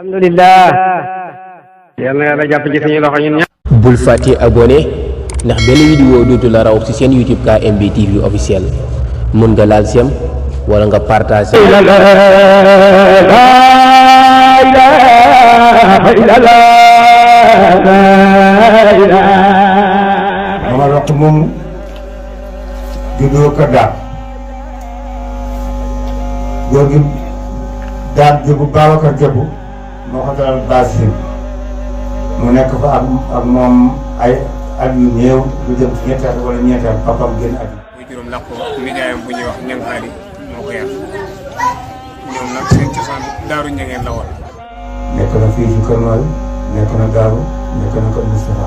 alhamdulillah yàlla na yàlla jàpp ci suñu loxo ñun ñëpp. bul fàtte abonné ndax benn vidéo dootu la raw ci seen YouTube KMB TV officiel mën nga laal sem wala nga partager. Mama Roqe moomu juddoo Kër Daam góor gi daan jëbu Babacar jëbu moo ko dalal base mu nekk fa ak moom ay at yu néew lu jëm ci ñetti at wala ñeenti at papam génn at. muy juróom làq ko nijaayam bu ñuy wax ñangaari moo ko yar ñoom nag seen cosaan daaru ñangeen la woon. nekk na fii ci Kër Nooy nekk na Daaru nekk na Kër Moustapha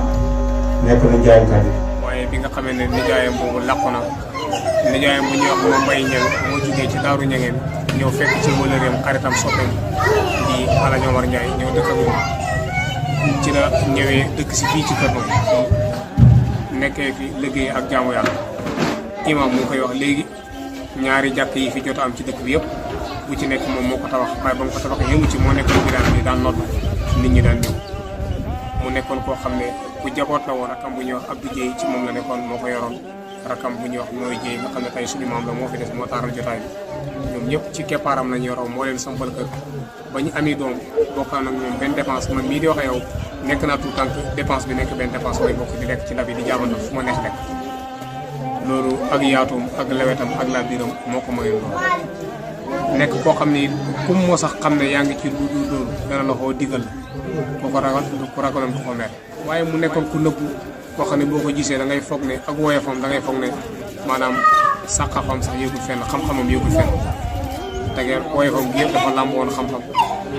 nekk na Ndiaye Kadi. waaye bi nga xamee ne nijaayam boobu làqu na nijaayam bu ñuy wax moom Mbaye Ñang moo jugee ci daaru ñangeen ñëw fekk ci wëlëreem xaritam soppeem di Ala Ñomar Ndiaye ñëw dëkk ak moom ci la ñëwee dëkk si fii ci Kër Nooy nekkee fi liggéey ak jaamu yàlla imam mu koy wax léegi ñaari jàkk yi fi jot am ci dëkk bi yëpp bu ci nekk moom moo ko tabax waaye ba mu ko tabaxee yëngu ci moo nekkoon biraan bi daan nodd nit ñi daan ñëw mu nekkoon koo xam ne ku jaboot la woon rakam bu ñuy wax Abdou Dieye ci moom la nekkoon moo ko yoroon rakam bu ñuy wax mooy Dieye nga xam ne tey suñu maam la moo fi des moo taaral jotaay bi ñoom ñëpp ci keppaaram lañu yoroo moo leen sampal kër ba ñu ami doom bokkaan ak ñoom benn dépense man mii di wax yow nekk naa tout tànk dépense bi nekk benn dépense mooy bokk di lekk ci ndab yi di jaabandoo fu ma neex lekk loolu ak yaatoom ak lewetam ak la biiram moo ko mayoon loolu nekk koo xam ne kum moo sax xam ne yaa ngi ci lu dul loolu dana la koo digal ko ragal ku ragaloon ko ko mer waaye mu nekkoon ku nëbbu koo xam ne boo ko gisee da ngay foog ne ak woyofam da ngay foog ne maanaam sàqafam sax yëgul fenn xam-xamam yëgul fenn tegeer woyofam gi yëpp dafa làmb woon xam-xam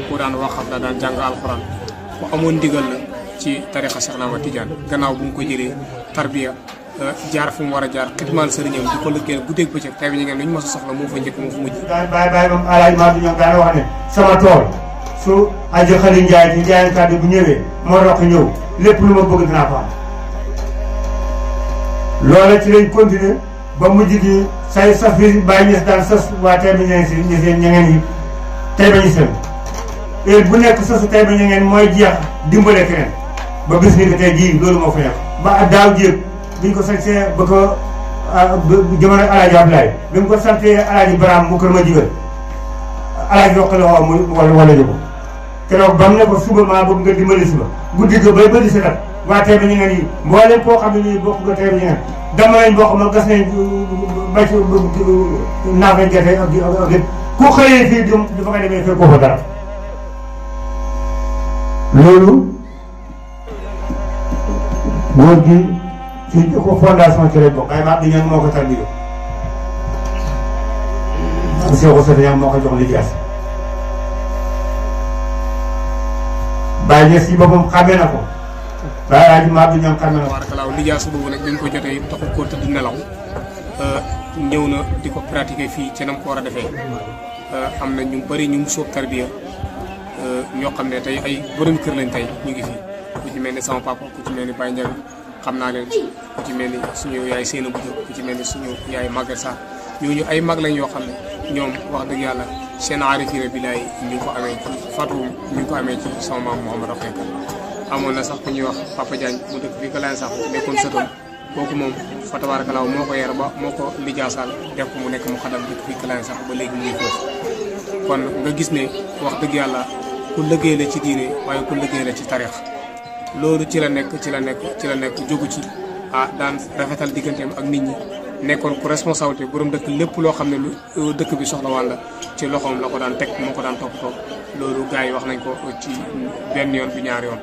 ku daan waxam da daan jàng alxuraan ku amoon ndigal la ci tarixa Cheikh Ahmad Tidiane gannaaw bu mu ko jëlee tarbiya jaar fu mu war a jaar xitmaal sëriñam di ko lëggeel guddeeg bëccëg tey bi ñu ngeen lu ñu mos a soxla moo fa njëkk moo fa mujj. bàyyi moom alaaj maa bi ñoom daan wax ne sama tool su aji xali Njaay ci Njaay Kadi bu ñëwee moo Roqe ñëw lépp lu ma bëgg dinaa ko am loola ci lañ continuer ba mujj gi say saf yi bàyyi ñes daan sas waa tey bi ñangeen si ñeseen ñangeen yi tey ba ñu seen heure bu nekk sasu tey ba ñangeen mooy jeex dimbale keneen ba bis ni ko tey jii loolu moo fa nekk ba daaw jéeg biñ ko sañsee ba ko jamono alaaji Ablaye bi mu ko santee alaaji Baraam mu kër ma jigal alaaji Roqe la woo mu wala jógo keroog ba mu ne ko suba maa bëgg nga dimbali si ma guddi ga bay bëri si kat waa tey ba ñu ngeen yi mboolem koo xam ne nii bokk nga tey ba ñu ngeen dama nañ bokk ma gas nañ bàcc naaf nañ gerte ak yëpp ku xëyee fii dafa nga demee fekk ko fa dara loolu góor gi ci ko fondation ci lay bokk ay maam di ñaan moo ko tarbiyo Seexu Sata ñaan moo ko jox lijaas Baye Niass ci boppam xamee na ko waaye rajo maam di ñaan xamee na ko. barakalaaw lijaas boobu nag bi ñu ko jotee taxul koo tëdd nelaw ñëw na di ko pratiquer fii ci nam ko war a defee am na ñu bëri ñu mu sóob tarbiya ñoo xam ne tey ay borom kër lañ tey ñu ngi fi ku ci mel ni sama papa ku ci mel ni Baye Ndiaye xam naa leen ku ci mel ni suñu yaay Seyna Boudio ku ci mel ni suñu yaay Maguette Sarr ñooñu ay mag lañ yoo xam ne ñoom wax dëgg yàlla seen aarifina bilaay ñu ngi ko amee ci Fatou ñu ngi ko amee ci sama maam Mouhamed Roqe amoon na sax ku ñuy wax Papa Diagne mu dëkk fii ka laan sax nekkoon sëtam kooku moom fa tabarakalaaw moo ko yar ba moo ko lijaasaal def ko mu nekk mu xadam dëkk fii ka laan sax ba léegi mu ngi foofu kon nga gis ne wax dëgg yàlla ku liggéey la ci diine waaye ku liggéey la ci tarix loolu ci la nekk jógu ci daan rafetal digganteem ak nit ñi nekkoon ku responsabilité borom dëkk lépp loo xam ne lu dëkk bi soxla wàll ci loxoom la ko daan teg moo ko daan toppatoo loolu gars yi wax nañ ko ci benn yoon bi ñaari yoon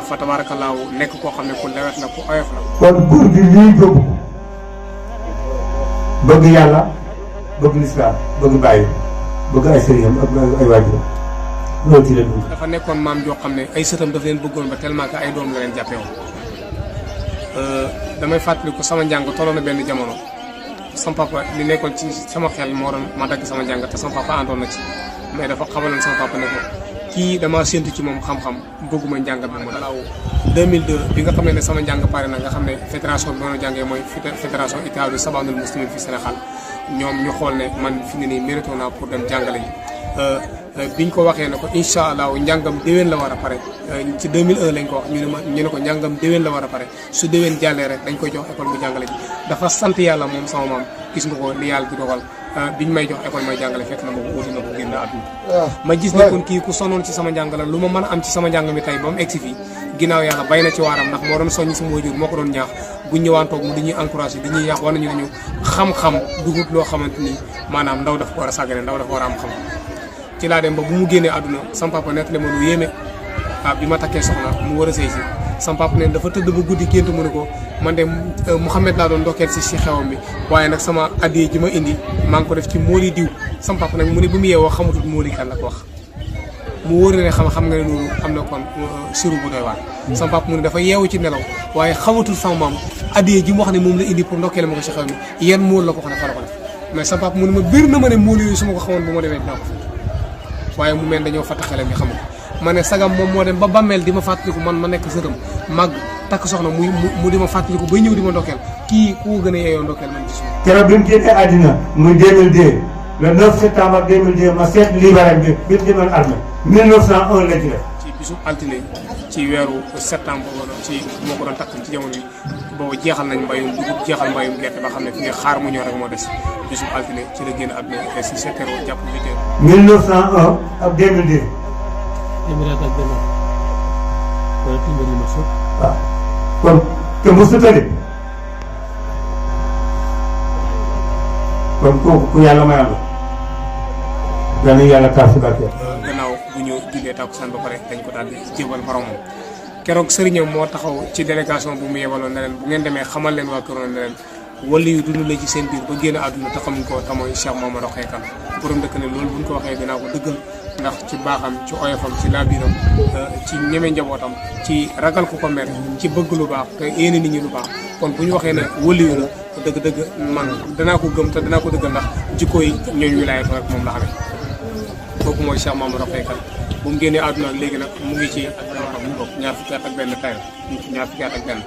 fa tabaarakallaahu nekk koo xam ne ku lewet la ku oyof la. kon góor gi lii jógu bëgg yàlla bëgg lislaam bëgg bàyyi bëgg ay sëriñam ak ay waajuram loolu ci leen dafa nekkoon maam joo xam ne ay sëtam daf leen bëggoon ba tellement que ay doom la leen jàppee woon damay fàttali ko sama njàng tolloon na benn jamono sama papa li nekkoon ci sama xel moo doon ma dagg sama njàng te sama papa àndoon na ci mais dafa xamaloon sama papa ne ko kii dama séntu ci moom xam-xam bëgguma njàng bi mu dalaaw 2002 bi nga xam ne sama njàng pare na nga xam ne fédération bi doon jàngee mooy fédération Ittihadu Sabanul Muslimin fi Sénégal ñoom ñu xool ne man fi ne nii mérito naa pour dem jàngale yi biñ ko waxee ne ko incha allah njàngam déwén la war a pare ci 2001 lañ ko wax ñu ne ko njàngam déwén la war a pare su déwén jàllee rek dañ koy jox école bu jàngale ji dafa sant yàlla moom sama maam gis nga ko li yàlla di dogal biñ may jox école may jàngale fekk na ma ko uuti na ko génn àdduna ma gis ne kon kii ku sonoon ci sama njàng la lu ma mën a am ci sama njàng mi tey ba mu egsi fii ginnaaw yàlla bay na ci waaram ndax moo doon soññ sama waajur moo ko doon ñaax bu ñëwaan toog mu di ñuy encouragé di ñuy ñaax war nañu ne ñu xam-xam dugut loo xamante ni maanaam ndaw dafa ko war a sàggane ndaw dafa war a am xam ci laa dem ba bu mu génnee àdduna sama papa nekk le ma lu yéeme bi ma takkee soxna mu war a sëy si sama papa ne dafa tëdd ba guddi gént mu ne ko man de Mouhamed laa doon ndokkeel si xewam bi waaye nag sama addiye ji ma indi maa ngi ko def ci mooli diw sama papa nag mu ne bu mu yeewoo xamatul mooli kan la ko wax mu wóor ne xam nga ne loolu am na kon suru bu doy waar sama papa mu ne dafa yeewu ci nelaw waaye xamatul sama maam addiye ji mu wax ne moom la indi pour ndokkeel ma ko si xew mi yan mool la ko xam ne fa la ko def mais sama papa mu ne ma bir na ma ne mool yooyu su ma ko xamoon bu ma demee dinaa ko waaye mu mel dañoo fatt xelam yi xam nga ma ne sagam moom moo dem ba bàmmeel di ma fàttaliku man ma nekk sëtam màgg takk soxna mu di ma fàttaliku bay ñëw di ma ndokkeel kii ku ko gën a yeeyoo ndokkeel man gis keroog bi mu génnee àddina muy 2002 le 9 septembre 2002 ma seet libéral bi mu demoon armée 1901 la ci def ci bisu altine ci weeru septembre wala ci moo ko doon takk ci jamono bi boobu jeexal nañ mbayum dugub jeexal mbayum gerte ba xam ne fi ne xaar mu ñor rek moo des bisu altine ci la génn àdduna si 7 heures jàpp 8 heures 1901 ak 2002 waaw kon te mosu tëddee kon kooku ku yàlla mayal la dana yàlla taal si barke. gannaaw bu ñu jullee takkusaan ba pare dañ ko daal di jébal boromam keroog sëriñam moo taxaw ci délégation bu mu yebaloon ne leen bu ngeen demee xamal leen waa këroon ne leen wali yu dund la ci seen biir ba génn àdduna te xamuñ ko tamooy Cheikh Mamadou Rokhaya Kane borom dëkk ne loolu buñ ko waxee dinaa ko dëggal ndax ci baaxam ci oyofam ci laabiram ci ñeme njabootam ci ragal ku ko mer ci bëgg lu baax te yéene nit ñi lu baax kon bu ñu waxee ne waliyu la dëgg-dëgg man danaa ko gëm te danaa ko dëggal ndax jikko yi ñooñu wilaayatu rek moom la xamee kooku mooy Cheikh Mamadou Rokhaya Kane bu mu génnee àdduna léegi nag mu ngi ci ñaar fukki at ak benn tay ñaar fukki at ak benn